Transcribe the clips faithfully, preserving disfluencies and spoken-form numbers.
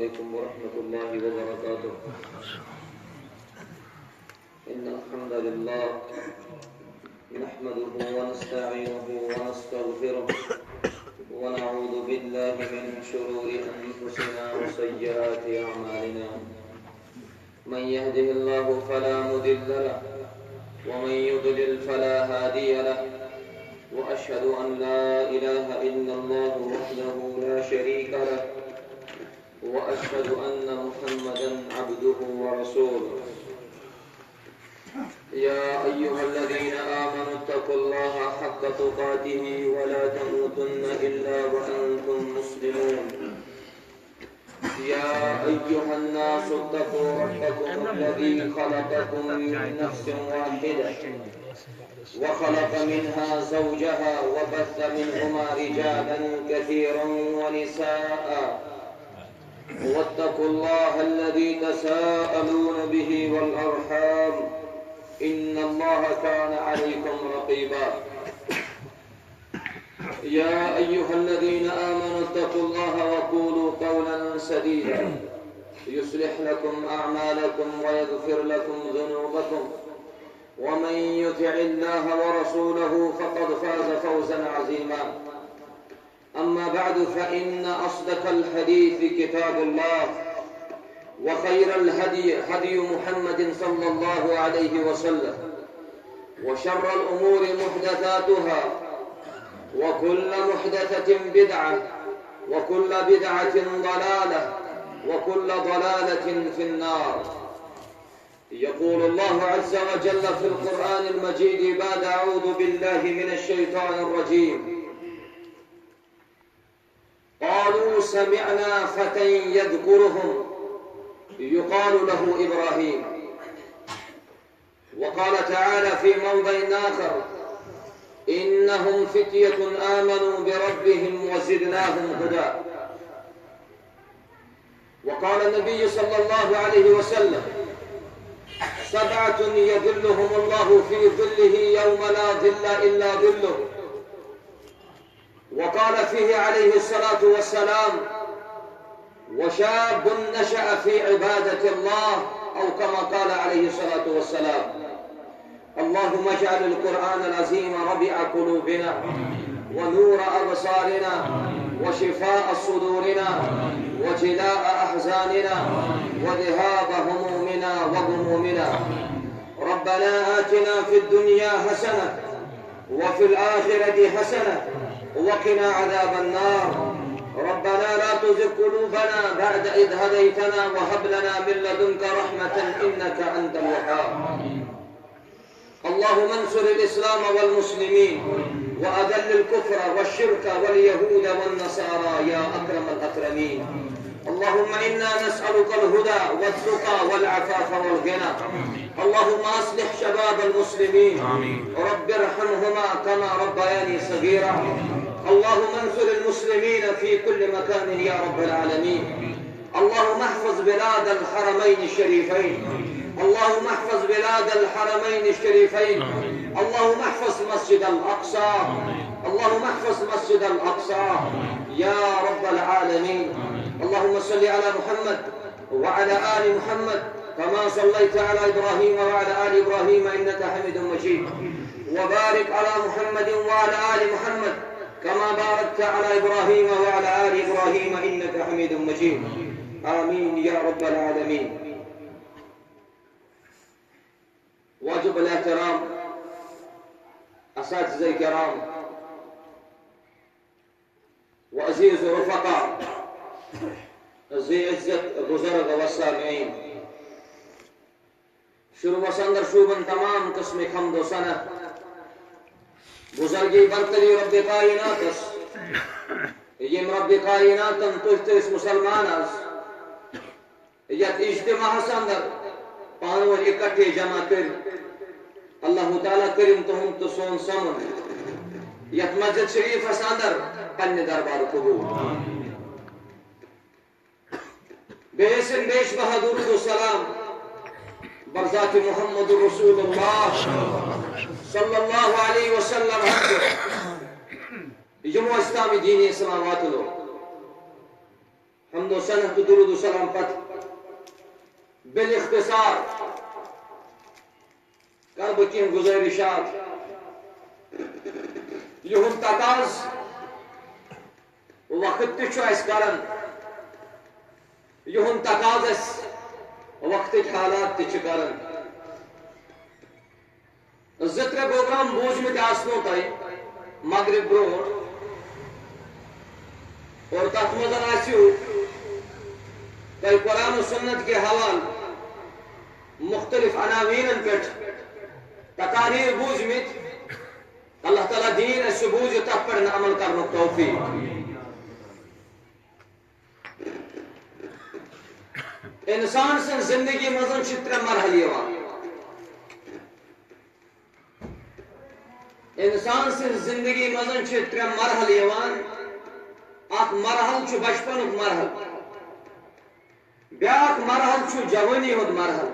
عليكم ورحمة الله وبركاته. إن الحمد لله نحمده ونستعينه ونستغفره، ونعوذ بالله من شرور أنفسنا وسيئات أعمالنا. من يهده الله فلا مضل له، ومن يضلل فلا هادي له، وأشهد أن لا إله إلا الله وحده لا شريك له، وأشهد أن محمدا عبده ورسوله. يا أيها الذين آمنوا اتقوا الله حق تقاته ولا تموتن إلا وأنتم مسلمون. يا أيها الناس اتقوا ربكم الذي خلقكم من نفس واحدة وخلق منها زوجها وبث منهما رجالا كثيرا ونساء، واتقوا الله الذي تساءلون به والأرحام، إن الله كان عليكم رقيبا. يا أيها الذين آمنوا اتقوا الله وقولوا قولا سديدا يصلح لكم أعمالكم ويغفر لكم ذنوبكم، ومن يطع الله ورسوله فقد فاز فوزا عظيما. أما بعد، فإن أصدق الحديث كتاب الله، وخير الهدي هدي محمد صلى الله عليه وسلم، وشر الأمور محدثاتها، وكل محدثة بدعة، وكل بدعة ضلالة، وكل ضلالة في النار. يقول الله عز وجل في القرآن المجيد بعد أعوذ بالله من الشيطان الرجيم: قالوا سمعنا فتى يذكرهم يقال له إبراهيم. وقال تعالى في موضع آخر: إنهم فتية آمنوا بربهم وزدناهم هدى. وقال النبي صلى الله عليه وسلم: سبعة يظلهم الله في ظله يوم لا ظل إلا ظله. وقال فيه عليه الصلاة والسلام: وشاب نشأ في عبادة الله، أو كما قال عليه الصلاة والسلام. اللهم اجعل القرآن العظيم ربيع قلوبنا، ونور أبصارنا، وشفاء صدورنا، وجلاء أحزاننا، وذهاب همومنا وغمومنا. ربنا آتنا في الدنيا حسنة وفي الآخرة حسنة وقنا عذاب النار. ربنا لا تزغ قلوبنا بعد إذ هديتنا وهب لنا من لدنك رحمة إنك أنت الوهاب. اللهم انصر الإسلام والمسلمين وأذل الكفر والشرك واليهود والنصارى يا أكرم الأكرمين. اللهم إنا نسألك الهدى والتقى والعفاف والغنى. اللهم أصلح شباب المسلمين. آمين. رب ارحمهما كما ربياني صغيرا. اللهم انصر المسلمين في كل مكان يا رب العالمين. اللهم احفظ بلاد الحرمين الشريفين. اللهم احفظ بلاد الحرمين الشريفين. اللهم احفظ مسجد الأقصى. اللهم احفظ مسجد الأقصى يا رب العالمين. اللهم صل على محمد وعلى آل محمد كما صليت على إبراهيم وعلى آل إبراهيم إنك حميد مجيد. وبارك على محمد وعلى آل محمد كما باركت على إبراهيم وعلى آل إبراهيم إنك حميد مجيد. آمين يا رب العالمين. واجب الاحترام اساتذہ کرام، و عزیز رفقا، ذی عزت بزرگ و سامعین۔ شروعس اندر شوبن تمام قسمک حمد و ثنا بزرگی برتری رب کائناتس، یم رب کائناتن تُہۍ تہٕ أسۍ مسلمان از یتھ اجتماعس اندر پانہٕ ؤنۍ اکٹھے جمع کٔرۍ۔ اللہ تعالیٰ کٔرِن تُہُنٛد تہٕ سون سمُن یتھ مسجد شریفس اندر پننہِ دربار قبول۔ بیٚیہِ ٲسِن بیش بہا درود و سلام بر ذات محمد رسول اللہ صلی اللہ علیہ وسلم۔ یِمو اَسہِ تام دین اسلام واتنو۔ حمد و ثنا تہٕ درود و سلام پتہٕ بالاختصار کرٕ بہٕ کینٛہہ گزٲرِشات۔ یِہُنٛد تقاضہٕ وقت تہِ چھُ اَسہِ کران، یِہُنٛد تقاضہٕ اَسہِ وقتٕکۍ حالات تہِ چھِ کران۔ زٕ ترٛےٚ پروگرام بوٗزمٕتۍ آسنو تۄہہِ مغرب برونٛٹھ، اور تَتھ منٛز آسِوٕ تۄہہِ قرآن و سنت کے حوالہٕ مختلف عناوینن پٮ۪ٹھ تقاریر بوٗزمٕتۍ۔ اللہ تعالیٰ دِیِن اَسہِ سُہ بوٗزِتھ تَتھ پٮ۪ٹھ عمل کرنُک توفیق۔ انسان سٕنٛز زندگی منٛز چھِ ترٛےٚ مرحلہٕ یِوان۔ انسان سٕنٛز زندگی منٛز چھِ ترٛےٚ مرحلہٕ یِوان۔ اکھ مرحلہٕ چھُ بچپنُک مرحلہٕ، بیٛاکھ مرحلہٕ چھُ جوٲنی ہُنٛد مرحلہٕ،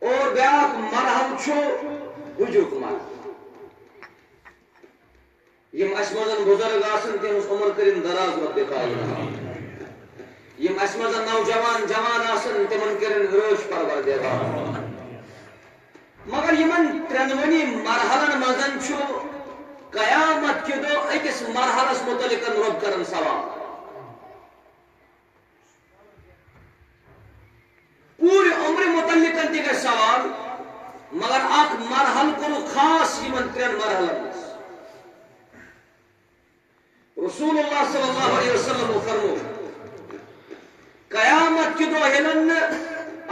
اور بیٛاکھ مرحلہٕ چھُ بُجُک مرحلہٕ۔ یِم اَسہِ منٛز بُزرگ آسَن، تِہٕنٛز عمر کٔرِن دراز رۄبِ کائنات۔ یِم اَسہِ منٛز نوجوان جوان آسَن، تِمَن کٔرِن رٲچھ پروردگار۔ مگر یِمَن ترٛٮ۪نوٕنی مرحلَن منٛز چھُ قیامت کہِ دۄہ أکِس مرحلَس مُتعلِق رۄب کران سوال۔ پوٗرٕ عمرِ مُتعلِق تہِ گژھِ سوال، مگر اکھ مرحلہٕ کوٚرُکھ خاص یِمن ترٛٮ۪ن مرحلن منٛز۔ رسول اللہ صلی اللہ علیہ وسلم فرمو، قیامت کہِ دۄہ ہیلن نہٕ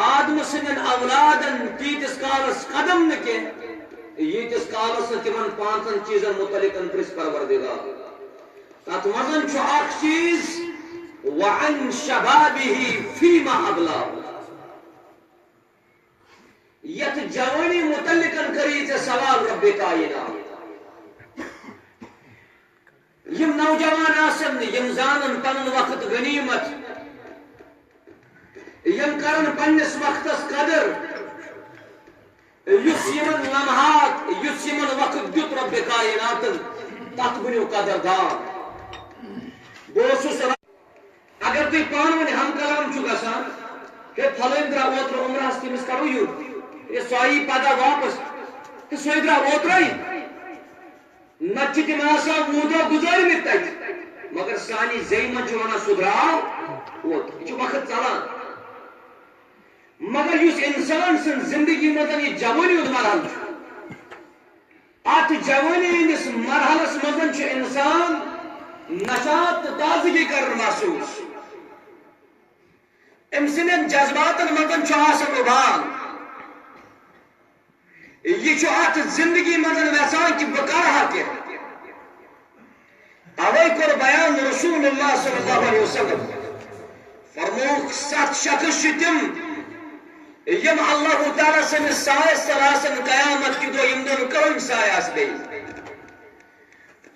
آدم سٕنٛدٮ۪ن اولادن تیٖتِس کالس قدم نہٕ کینٛہہ، ییٖتِس کالس نہٕ تِمن پانٛژن چیٖزن مُتعلِق پرژھ پروردگار۔ تَتھ منٛز چھُ اکھ چیٖز، وعن شبابہ فیما ابلاه۔ یتھ جوانی متعلق کری ژےٚ سوال رب کائنات۔ یِم نوجوان آسن، یِم زانن پنُن وقت غنیمت، یِم کرن پننِس وقتس قدر، یُس یِمن لمحات، یُس یِمن وقت دیُت رب کائناتن، تتھ بنیو قدردان۔ بہٕ اوسُس اگر تُہۍ پانہٕ ؤنۍ ہم کلام چھِو گژھان، ہے، پھلٲنۍ درٛاو اوترٕ عمرہس، تٔمِس کرو یُتھ، ہے، سُہ آیی پگاہ واپس، تہٕ سُے درٛاو اوترَے۔ نتہٕ چھِ تِم آسان وُہ دۄہ گُزٲرمٕتۍ تَتہِ، مگر سانہِ زیٚیہِ منٛز چھِ وَنان، سُہ درٛاو اوترٕ۔ یہِ چھُ وقت ژلان۔ مگر یُس اِنسان سٕنٛز زِندگی منٛز یہِ جوٲنی ہُنٛد مرحلہٕ چھُ، اَتھ جوٲنی ہٕنٛدِس مرحلس منٛز چھُ اِنسان نشاط تہٕ تازگی کران محسوٗس۔ أمۍ سٕنٛدٮ۪ن جذباتن منٛز چھُ آسان اُبال۔ یہِ چھُ اَتھ زِندگی منٛز یژھان کہِ بہٕ کرٕ ہا تہِ۔ توے کوٚر بیان رسول اللہ صلی اللہ علیہ وسلم۔ فرمووُکھ، ستھ شخص چھِ تِم، یِم اللہ تعالیٰ سٕنٛدِس سایس تل آسن قیامت کہِ دۄہ، یِم دِنہٕ کٕہٕنۍ سایہِ آسہِ بیٚیہِ۔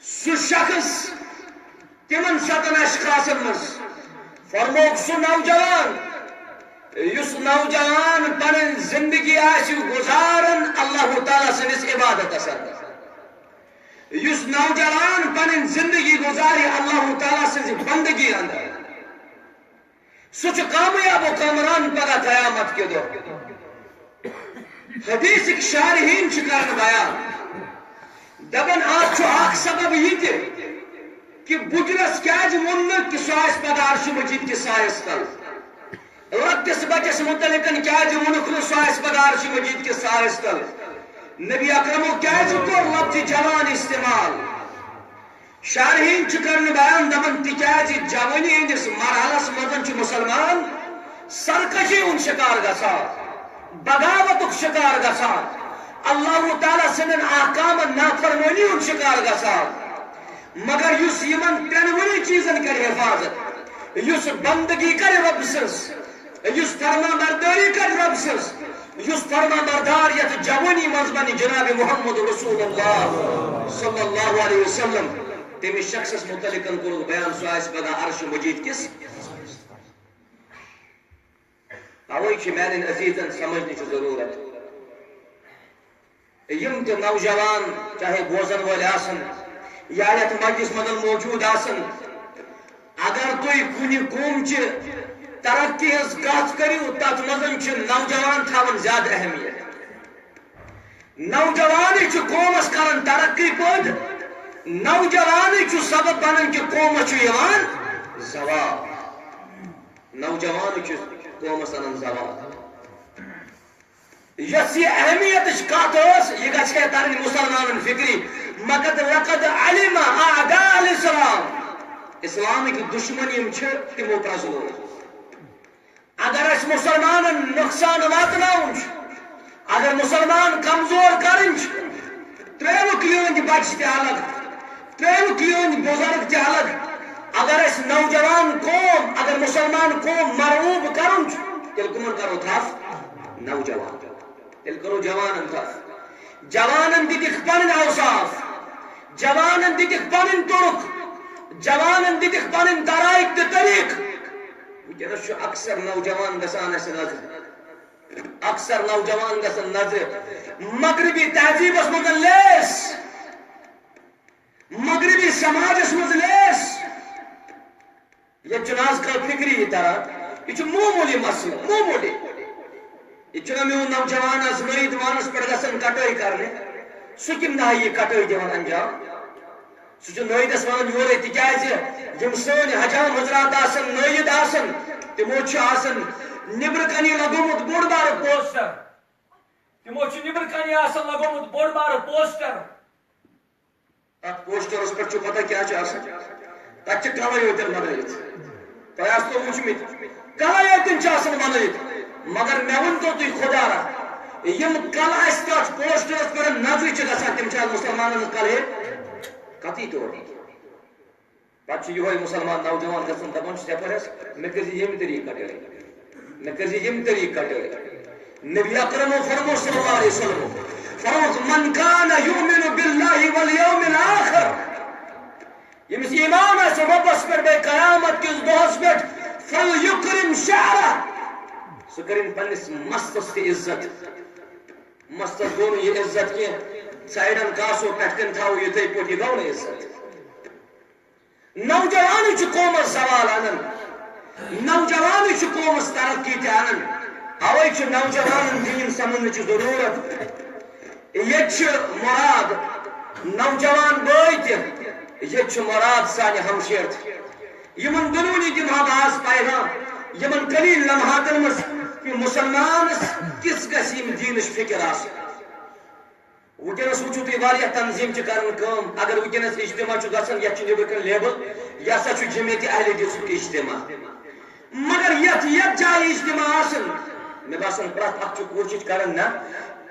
سُہ شخص تِمن ستن اشخاصن منٛز، فرمووُکھ، سُہ نوجوان، یُس نوجوان پنٕنۍ زندگی آسہِ گُزاران اللہ تعالیٰ سٕنٛدِس عبادتس اندر، یُس نوجوان پنٕنۍ زندگی گُزارِ اللہ تعالیٰ سٕنٛزِ بندگی اندر، سُہ چھُ کامیاب و کامران پگاہ قیامت کہِ دۄہ۔ حدیثٕکۍ شارحیٖن چھِ کران بیان، دپان، اتھ چھُ اکھ سبب یہِ تہِ کہِ بُجرس کیازِ ووٚن نہٕ کہِ سُہ آسہِ پگاہ عرشِ مجیٖد کِس سایس تل؟ لۄکٹِس بچس متعلق کیازِ ووٚنُکھ نہٕ سُہ آسہِ پگاہ عرشِ مجیٖد کِس سایس تل؟ نبی اکرمو کیازِ کوٚر لفظِ جوان استعمال؟ شارحیٖن چھِ کران بیان، دپان، تِکیازِ جوٲنی ہٕنٛدِس مرحلس منٛز چھُ مُسلمان سرکشی ہُنٛد شکار گژھان، بغاوتُک شکار گژھان، اللہ تعالیٰ سٕنٛدٮ۪ن احکامن نافرمٲنی ہُنٛد شکار گژھان۔ مگر یُس یِمن ترٛٮ۪نوٕنی چیٖزن کرِ حفاظت، یُس بندگی کرِ رۄب سٕنٛز، یُس فرما بردٲری کرِ رۄب سٕنٛز، یُس فرما بردار یتھ جوٲنی منٛز بنہِ جناب محمد رسول اللہ صلی اللہ علیہ وسلم، تٔمِس شخصس متعلق کوٚرُکھ بیان، سُہ آسہِ پگاہ عرشِ مجیٖد کِس۔ توے چھِ میانٮ۪ن عزیزن سمجھنٕچ ضروٗرت۔ یِم تہِ نوجوان چاہے بوزن وٲلۍ آسن یا یتھ مجلس منٛز موجود آسن، اگر تُہۍ کُنہِ قومچہِ ترقی ہٕنٛز کتھ کٔرِو، تتھ منٛز چھِ نوجوان تھاوان زیادٕ اہمیت۔ نوجوانٕے چھُ قومس کران ترقی پٲدٕ، نوجوانٕے چھُ سبب بنان کہِ قومس چھُ یِوان زوال۔ نوجوانٕے چھُ قومس انان زوال۔ یۄس یہِ اہمیتٕچ کتھ ٲس، یہِ گژھِ ہے ترٕنۍ مُسلمانن فکرِ۔ مگر لقد علم اعداء الاسلام، اسلامٕکۍ دشمن یِم چھِ، تِمو پرزنوو۔ اگر اسہِ مُسلمانن نۄقصان واتناوُن چھُ، اگر مُسلمان کمزور کرٕنۍ چھِ، ترٛٲوُکھ یِہٕنٛدۍ بچہِ تہِ الگ، ترٛٲوُکھ یِہٕنٛدۍ بُزرگ تہِ الگ۔ اگر اسہِ نوجوان قوم، اگر مُسلمان قوم مرعوب کرُن چھُ، تیٚلہِ کٕمن کرو تھپھ؟ نوجوان۔ تیٚلہِ کرو جوانن تھپھ۔ جوانن دِتِکھ پنٕنۍ اوصاف، جوانن دِتِکھ پنٕنۍ طرق، جوانن دِتِکھ پنٕنۍ طرائق تہٕ طریق۔ وٕنکیٚنس چھُ اکثر نوجوان گژھان اسہِ نظرِ، اکثر نوجوان گژھن نظرِ مغربی تہذیبس منٛز لیس، مغربی سماجس منٛز لیس۔ ییٚتہِ چھُنہٕ آز کانٛہہ فِکری یہِ تران۔ یہِ چھُ معموٗلی مسلہٕ، معموٗلی۔ یہِ چھُنہ میون نوجوان آز نٲیِد وانَس پٮ۪ٹھ گژھان کٹٲے کرنہِ۔ سُہ کَمہِ ناحیہِ یہِ کٹٲے دِوان انجام؟ سُہ چھُ نٲیِدَس وَنان یورَے، تِکیٛازِ یِم سٲنۍ حجام حضرات آسَن، نٲیِد آسَن، تِمو چھُ آسان نیٚبرٕ کَنی لگومُت بوٚڑ بارٕ پوسٹر۔ تِمو چھُ نیٚبرٕ کَنی آسان لگومُت بوٚڑ بارٕ پوسٹر۔ تتھ پوسٹرس پٮ۪ٹھ چھُ پتہ کیٛاہ چھُ آسان؟ تتھ چھِ کلے یوتن بنٲیِتھ۔ تۄہہِ آسنو وٕچھمٕتۍ، کلے یوتن چھِ آسان بنٲیِتھ۔ مگر مےٚ ؤنۍ تو تُہۍ خۄدا را، یِم کلہٕ اَسہِ تتھ پوسٹرس پٮ۪ٹھ نظرِ چھِ گژھان، تِم چھِ از مُسلمانن ہٕنٛز کلہٕ ہے؟ قطعی طور۔ پتہٕ چھُ یِہوے مُسلمان نوجوان گژھان، دپان چھُس، یپٲرۍ حظ، مےٚ کٔرۍ زِ ییٚمہِ طریٖقہٕ کٹٲے، مےٚ کٔرۍ زِ ییٚمہِ طریٖقہٕ کٹٲے۔ نبی اکرمو فرمو صلی اللہ علیہ وسلم، فرمووُکھ، "من کان یؤمن باللہ والیوم الآخر"، ییٚمِس ایمان آسہِ رۄبس پٮ۪ٹھ بیٚیہِ قیامت کِس دۄہس پٮ۪ٹھ، "فلیکرم شعرہ"، سُہ کٔرِن پننِس مستس تہِ عزت۔ مستس گوٚو نہٕ یہِ عزت کینٛہہ، سایڈن کاسو پٮ۪ٹھ کَنہِ تھاوو یِتھے پٲٹھۍ، یہِ گوٚو نہٕ عزت۔ نوجوانٕے چھُ قومس زوال انان، نوجوانٕے چھُ قومس ترقی تہِ انان۔ اوے چھُ نوجوانن دین سمجھنٕچ ضرورت۔ ییٚتہِ چھُ مراد نوجوان بٲے تہِ، ییٚتہِ چھُ مراد سانہِ ہمشیر تہِ۔ یِمن دۄنوٕنی دِمہٕ ہا بہٕ آز پیغام، یِمن قلیل لمحاتن منٛز، کہِ مُسلمانس کِژھ گژھِ ییٚمہِ دیٖنٕچ فِکر آسٕنۍ۔ وٕنکیٚنَس وٕچھِو تُہۍ، واریاہ تنظیٖم چھِ کران کٲم۔ اگر وٕنکیٚنَس اجتماع چھُ گژھان، یَتھ چھُ نیٚبرٕ کَنۍ لیبل، یہِ ہسا چھُ جمعیت اہل حدیثُک اجتماع۔ مگر یَتھ، یَتھ جایہِ اجتماع آسان، مےٚ باسان پرٛٮ۪تھ اکھ چھُ کوٗشِش کران، نہ،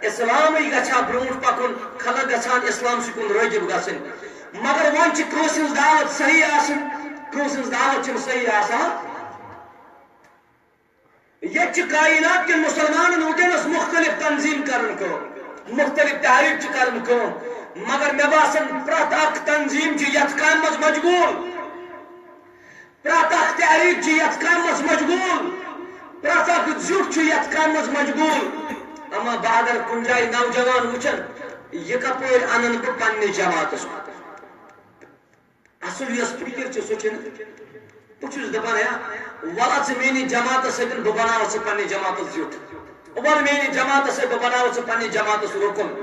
اسلامٕے گژھِ ہا برونٛٹھ پکُن، خلق گژھِ ہن اسلام سۭتۍ کُن رٲغب گژھٕنۍ۔ مگر وۄنۍ چھِ کٲنٛسہِ ہٕنٛز دعوت صحیح آسان، کٲنٛسہِ ہٕنٛز دعوت چھِنہٕ صحیح آسان۔ ییٚتہِ چھِ کائنات کٮ۪ن مُسلمانن وٕنکیٚنس مُختٔلِف تنظیٖم کران کٲم، مُختٔلِف تحریٖک چھِ کران کٲم، مگر مےٚ باسان پرٛٮ۪تھ اکھ تنظیٖم چھِ یتھ کامہِ منٛز مشغوٗل، پرٛٮ۪تھ اکھ تحریٖک چھِ یتھ کامہِ منٛز مشغوٗل، پرٛٮ۪تھ اکھ زیُٹھ چھُ یتھ کامہِ منٛز مشغوٗل۔ اما بہٕ اگر کُنہِ جایہِ نوجوان وٕچھن، یہِ کپٲرۍ انن بہٕ پننِس جماعتس کُن؟ اصل یۄس فکر چھِ، سۄ چھِنہٕ۔ بہٕ چھُس دپان، ہے، وَلہٕ ژٕ میٛٲنِس جماعتس سۭتۍ، بہٕ بناوَتھ ژٕ پننہِ جماعتس زیُٹھ۔ وَلہٕ میٛٲنِس جماعتس سۭتۍ، بہٕ بناوَتھ ژٕ پننہِ جماعتس رُکُن۔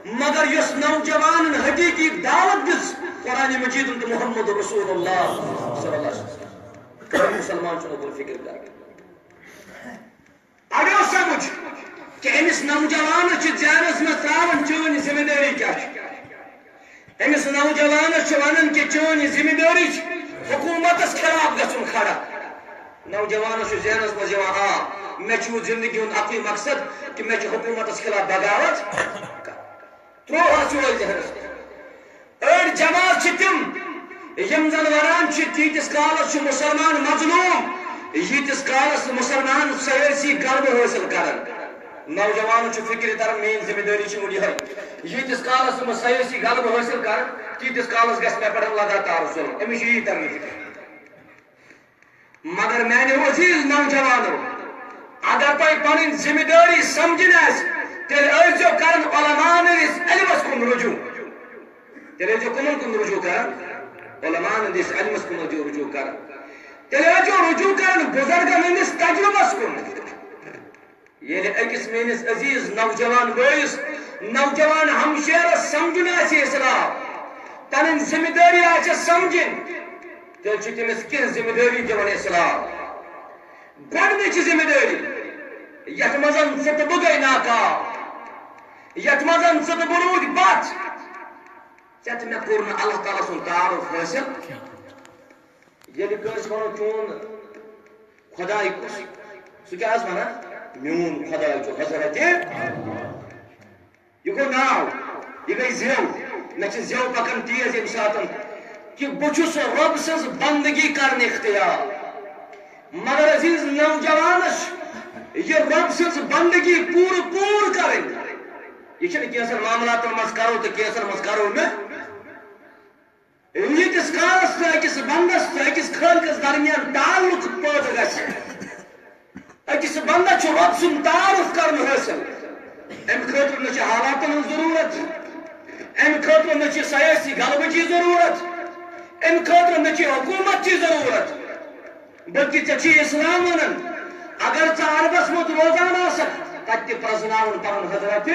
مگر یۄس نوجوانن حقیقی دعوت دِژ قرآن مجیدن تہٕ محمد رسول اللہ صلی اللہ علیہ وسلم، مُسلمان چھُنہٕ اُکُن فکر کران۔ اڑیو سمجھ کہ أمِس نوجوانس چھِ ذہنس منٛز تراوان، چٲنۍ ذمہ دٲری کیٛاہ چھِ؟ أمِس نوجوانس چھِ ونان کہ چٲنۍ ذمہ دٲری چھِ حکومتس خلاف گژھُن کھڑا۔ نوجوانس چھُ ذہنس منٛز یِوان، آ، مےٚ چھُ زندگی ہُنٛد اکُے مقصد کہ مےٚ چھُ حکومتس خلاف بغاوت کرٕنۍ۔ ترٛووہس یِہوٚے ذہنس منٛز۔ أڑۍ جماعت چھِ تِم، یِم زن ونان چھِ، تیٖتِس کالس چھُ مُسلمان مظلوم، ییٖتِس کالس نہٕ مُسلمان سیٲسی غلبہٕ حٲصِل کرن۔ نوجوانن چھُ فِکرِ تران، میٲنۍ ذمہٕ دٲری چھِ وۄنۍ یِہوٚے، ییٖتِس کالس نہٕ بہٕ سیٲسی غلبہٕ حٲصِل کرٕ، تیٖتِس کالس گژھِ مےٚ پٮ۪ٹھ لگاتار ظُلم۔ أمِس چھِ یی تران فِکرِ۔ مگر میانیو عزیز نوجوانو، اگر تۄہہِ پنٕنۍ ذمہ دٲری سمجھٕنۍ آسہِ، تیٚلہِ ٲسۍزیو کران علماءن ہٕنٛدِس علمس کُن رجوع۔ تیٚلہِ ٲسۍزیو کٕمن کُن رجوع کران؟ علماءن ہٕنٛدِس علمس کُن ٲسۍزیو رجوع کران۔ تیٚلہِ ٲسۍزیو رجوع کران بُزرگن ہٕنٛدِس تجرُبس کُن۔ ییٚلہِ أکِس میٲنِس عزیز نوجوان بٲیِس، نوجوان ہمشیرس سمجھُن آسہِ اسلام، پنٕنۍ ذمہٕ دٲری آسٮ۪س سمجھٕنۍ، تیٚلہِ چھُ تٔمِس کینٛہہ ذمہٕ دٲری دِوان اسلام۔ گۄڈٕنِچ ذمہٕ دٲری، یتھ منٛز ژٕ تہٕ بہٕ گٔے ناکام، یتھ منٛز ژٕ تہٕ بہٕ روٗدۍ بتھ، ژےٚ تہٕ مےٚ کوٚر نہٕ اللہ تعالیٰ سُنٛد تعارُف حٲصِل۔ ییٚلہِ کٲنٛسہِ وَنو، "چون خۄداے کُس؟" سُہ کیٛاہ حظ وَنان؟ "میون خۄداے چھُ حضرت۔" یہِ گوٚو ناو، یہِ گٔے زٮ۪و۔ مےٚ چھِ زٮ۪و پَکان تیز ییٚمہِ ساتَن کہِ بہٕ چھُس رۄب سٕنٛز بندگی کرنہٕ اختیار۔ مگر عزیز نوجوانس یہِ رۄب سٕنٛز بندگی پوٗرٕ پوٗرٕ کرٕنۍ، یہِ چھِنہٕ کینٛژن معاملاتن منٛز کرو تہٕ کینٛژن منٛز کرو نہٕ۔ ییٖتِس کالس نہٕ أکِس بندس تہٕ أکِس خٲلقس درمیان تعلق پٲدٕ گژھِ، أکِس بندس چھُ رۄب سُنٛد تعارُف کرُن حٲصِل۔ اَمہِ خٲطرٕ نہ چھِ حالاتن ہٕنٛز ضروٗرت، اَمہِ خٲطرٕ نہ چھِ سیٲسی غلبٕچی ضروٗرت، اَمہِ خٲطرٕ نہ چھِ حکوٗمتچی ضروٗرت۔ بلکہ ژےٚ چھُے اسلام ونان، اگر ژٕ عربس منٛز روزان آسکھ، تتہِ تہِ پرزناوُن پنُن حضرت۔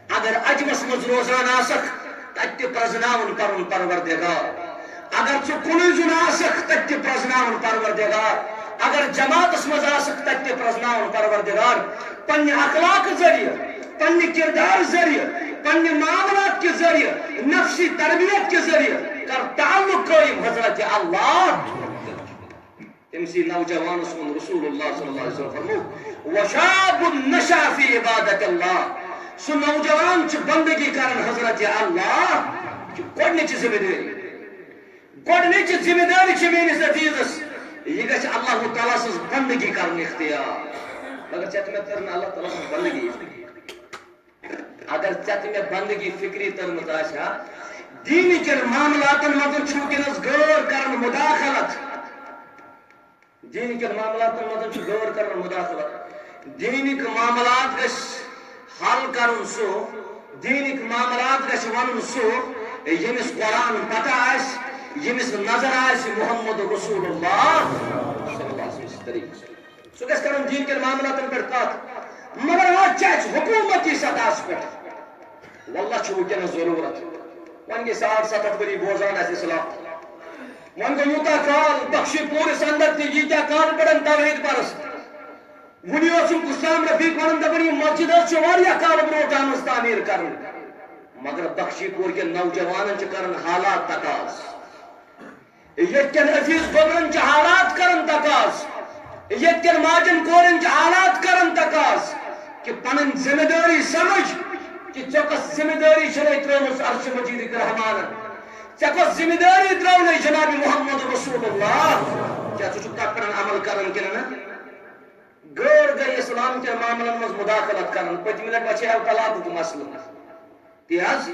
اگر عجمس منٛز روزان آسکھ، تتہِ تہِ پرزناوُن پنُن پروردگار۔ اگر ژٕ کُنُے زوٚن آسکھ، تتہِ تہِ پرزناوُن پروردگار۔ اگر جماعتس منٛز آسکھ، تتہِ تہِ پرزناوُن پروردگار۔ پننہِ اخلاق ذریعہ، پننہِ کردار ذریعہ، پننہِ معاملات کہِ ذریعہ، نفسی تربیت کہِ ذریعہ کر تعلق قائم حضرت اللہ۔ تٔمۍ سٕے نوجوانس ووٚن رسول اللہ صلی اللہ علیہ وسلم فرموو، "وشاب نشا فی عبادت اللہ"، سُہ نوجوان چھُ بندگی کران حضرت اللہ، چھِ گۄڈٕنِچ ذمہٕ دٲری۔ گۄڈٕنِچ ذمہٕ دٲری چھِ میٲنِس عزیزس، یہِ گژھِ اللہ تعالیٰ سٕنٛز بندگی کرٕنۍ اختیار۔ مگر ژےٚ تہٕ مےٚ کٔر نہٕ اللہ تعالیٰ سٕنٛز بندگی اختیار۔ اگر ژےٚ تہٕ مےٚ بندگی فکری تٔرمٕژ آسہِ ہا، دیٖنہٕ کٮ۪ن معاملاتن منٛز چھُ وٕنکیٚنس غٲر کران مداخلت۔ دیٖنہٕ کٮ۪ن معاملاتن منٛز چھُ غٲر کران مداخلت۔ دیٖنٕکۍ معاملات گژھِ حل کرُن سُہ، دیٖنٕکۍ معاملات گژھِ ونُن سُہ، ییٚمِس قرآن پتہ آسہِ، ییٚمِس نظر آسہِ محمد رسول اللہ صلی اللہ علیہ وسلم طریقس۔ سُہ گژھِ کرُن دیٖن کٮ۪ن معاملاتن پٮ۪ٹھ کتھ۔ مگر آز چھِ اَسہِ حکوٗمتی سطحس پٮ۪ٹھ، واللہ چھُ وٕنکیٚنس ضروٗرت۔ وۄنۍ گٔے ساڑ ستھ ہتھ ؤری بوزان اَسہِ اسلام۔ وۄنۍ گوٚو یوٗتاہ کال بخشی پوٗرِس اندر تہِ ییٖتیٛاہ کال پٮ۪ٹھ توحید پرست۔ وُنہِ اوسُم غلام رفیق ونان، دپان، یہِ مسجد حظ چھِ واریاہ کال برونٛٹھ آمٕژ تعمیٖر کرنہٕ، مگر بخشی پوٗر کٮ۪ن نوجوانن چھِ کران حالات تقاضہٕ۔ ییٚتہِ کٮ۪ن عزیز گوٚبرن چھِ حالات کران تقاضہٕ، ییٚتہِ کٮ۪ن ماجن کورٮ۪ن چھِ حالات کران تقاضہٕ کہِ پنٕنۍ ذمہٕ دٲری سمجھ کہِ ژےٚ کۄس ذمہٕ دٲری چھےٚ ترٲومٕژ عرشِ مجیدٕکۍ رحمانن، ژےٚ کۄس ذمہٕ دٲری ترٲونَے جناب محمد رسول اللہ، کیٛاہ ژٕ چھُکھ تتھ پٮ۪ٹھ عمل کران کِنہٕ نہ؟ غٲر گٔے اسلام کٮ۪ن معاملن منٛز مداخلت کران۔ پٔتمہِ لٹہِ وچھے ہو طلاقُک مسلہٕ۔ تی حظ،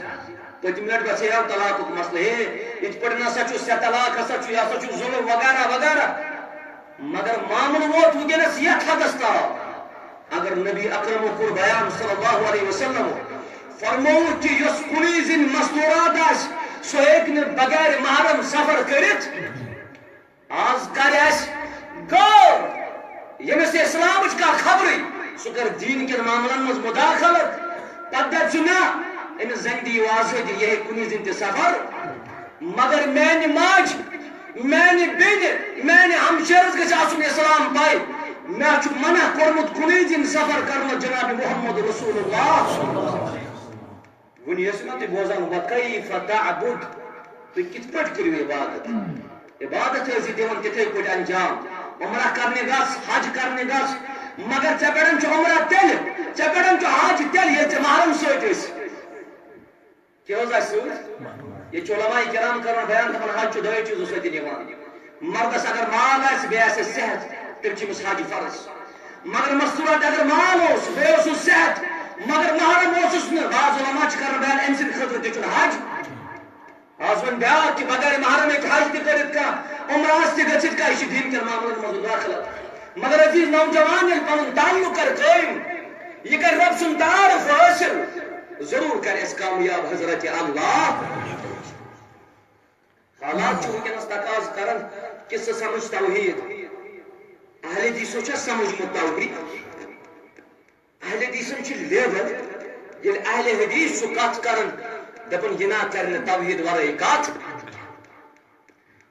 پٔتمہِ لٹہِ گژھے ہو طلاقُک مسلہٕ، ہے، یِتھ پٲٹھۍ نسا چھُ سے طلاق ہسا چھُ، یہِ ہسا چھُ ظلم وغیرہ وغیرہ۔ مگر معاملہٕ ووت وٕنکیٚنس یتھ حدس تام، اگر نبی اکرمو کوٚر بیان صلی اللہ علیہ وسلم، فرمووُکھ کہِ یۄس کُنی زٔنۍ مستورات آسہِ، سۄ ہیٚکہِ نہٕ بغیر محرم سفر کٔرِتھ۔ آز کرِ اَسہِ غٲر، ییٚمِس نہٕ اسلامٕچ کانٛہہ خبرٕے، سُہ کرِ دیٖن کٮ۪ن معاملن منٛز مداخلت۔ پتہٕ دپہِ سُہ، نہ، أمِس زنہِ دِیِو آزٲدی، یہِ ہیٚکہِ کُنی زٔنۍ تہِ سفر۔ مگر میانہِ ماجہِ، میانہِ بیٚنہِ، میانہِ ہمشیرس گژھِ آسُن اسلام پاے۔ مےٚ چھُ منع کوٚرمُت کُنی زٔنۍ سفر کرنس جناب محمد رسول اللہ۔ وۄنۍ ٲسِو نا تُہۍ بوزان، "وکیف تعبد"، تُہۍ کِتھ پٲٹھۍ کٔرِو عبادت؟ عبادت ٲسۍ دِوان تِتھے پٲٹھۍ انجام۔ عمرہ کرنہِ گژھ، حج کرنہِ گژھ، مگر ژےٚ پٮ۪ٹھ چھُ عمرہ تیٚلہِ، ژےٚ پٮ۪ٹھ چھُ حج تیٚلہِ، ییٚلہِ ژےٚ محرم سۭتۍ ٲسۍ۔ کیٛاہ حظ آسہِ سۭتۍ؟ ییٚتہِ چھُ علماء کرام کران بیان، دپان حج چھُ دۄیو چیٖزو سۭتۍ یِوان۔ مردس اگر مال آسہِ، بیٚیہِ آسہِ صحت، تیٚلہِ چھُ أمِس حج فرض۔ مگر مستورات اگر مال اوس، بیٚیہِ اوسُس صحت، مگر محرم اوسُس نہٕ، بعض علماء چھِ کران بیان، أمۍ سٕنٛدِ خٲطرٕ تہِ چھُنہٕ حج۔ آز وۄنۍ بیٛاکھ کہِ بغیر محرم ہیٚکہِ حج تہِ کٔرِتھ کانٛہہ، عمرہ آسہِ تہِ گٔژھِتھ کانٛہہ، یہِ چھُ دیٖن کٮ۪ن معاملن منٛز مداخلت۔ مگر عزیز نوجوان ییٚلہِ پنُن تعلق کرِ قٲیِم، یہِ کرِ رۄب سُنٛد تعارُف حٲصِل، ضروٗر کرِ اَسہِ کامیاب حضرت اللہ۔ حالات چھِ وٕنکیٚنَس تقاضہٕ کران کہِ ژٕ سمجھ توحید۔ اہل حدیثو چھا سمجھمُت توحید؟ اہل حدیثن چھِ لیول، ییٚلہِ اہل حدیث چھُ کتھ کران، دپان یہِ نا کرِ نہٕ توحید ورٲے کتھ۔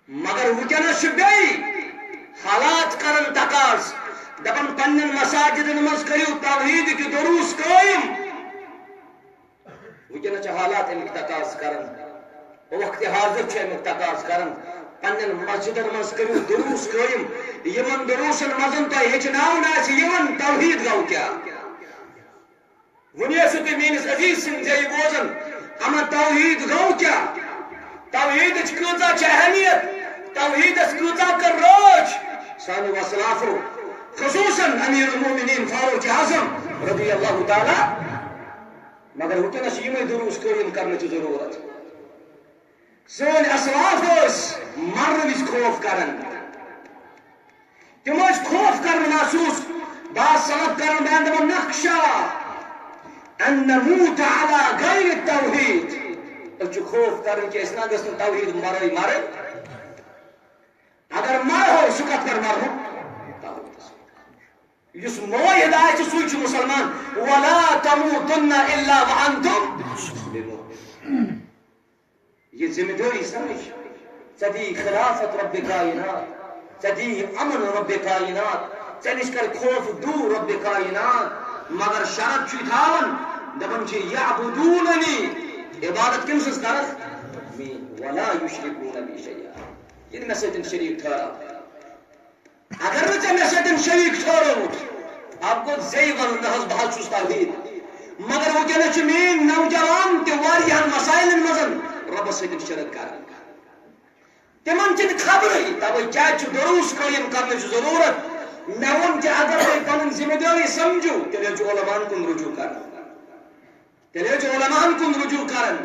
مگر وٕنکیٚنَس چھِ بیٚیہِ حالات کران تقاضہٕ، دپان پننٮ۪ن مساجدن منٛز کٔرِو توحید کہِ دروس قٲیِم۔ وٕنکیٚنَس چھِ حالات اَمیُک تقاضہٕ کران، وقت حاضر چھُ اَمیُک تقاضہٕ کران۔ پننٮ۪ن مسجدن منٛز کٔرِو دروس قٲیِم، یِمن دروسن منٛز تۄہہِ ہیٚچھناونہٕ آسہِ یِوان توحید گوٚو کیٛاہ۔ وۄنۍ ٲسِو تُہۍ میٲنِس عزیز سٕنٛدِ زیٚیہِ بوزان، اما توحید گوٚو کیٛاہ؟ توحیدٕچ کۭژاہ چھِ اہمیت؟ توحیدس کۭژاہ کٔر رٲچھ؟ سانیو اسلافو، خصوصاً امیر المومنین فاروق اعظم رضی اللہ تعالیٰ، مگر وٕنکیٚنَس چھِ یِمے دروس قٲیِم کرنٕچ ضروٗرت۔ سٲنۍ اسلاف ٲسۍ مرنہٕ وِزِ خوف کران۔ تِم ٲسۍ خوف کران محسوٗس۔ بعض سلف کران بیان، دپان، "نخشا ان نموت علی غیر التوحید۔" أسۍ چھِ خوف کران کہِ أسۍ نہ گٔژھ نہٕ توحید ورٲے مرٕنۍ۔ اگر مرہو، سُہ کتھ پٮ۪ٹھ مرہو؟ توحیدس پٮ۪ٹھ۔ یُس موحد آسہِ، سُے چھُ مُسلمان۔ ولا تموتن الا وانتم مسلمون۔ یہ ذمہ داری سمجھ۔ ژےٚ دی خلافت رب کائنات، ژےٚ دی امن رب کائنات، ژےٚ نِش کر خوف دور رب کائنات۔ مگر شرط چھُے تھاوان، دپان چھِ، "یعبدوننی"، عبادت کٔمۍ سٕنٛز کرکھ؟ میٛٲنۍ۔ "ولا یشرکون بی شیئا"، یہِ نہٕ مےٚ سۭتۍ شریٖک ٹھہراو۔ اگر نہٕ ژےٚ مےٚ سۭتۍ شریٖک ٹھہرووُتھ، اب گوٚو زے ونُن، نہ حظ، بہٕ حظ چھُس توحید۔ مگر وٕنکیٚنَس چھِ میٛٲنۍ نوجوان تہِ واریاہن مسائلن منٛز رۄبس سۭتۍ شرک کران۔ تِمن چھِنہٕ خبرٕے، توے کیٛازِ چھُ دروس قٲیِم کرنٕچ ضروٗرت۔ مےٚ ووٚن کہِ اگر تُہۍ پنٕنۍ ذمہ دٲری سمجھِو، تیٚلہِ حظ چھُ علماہن کُن رجوع کرُن۔ تیٚلہِ حظ چھُ علماہن کُن رجوع کران۔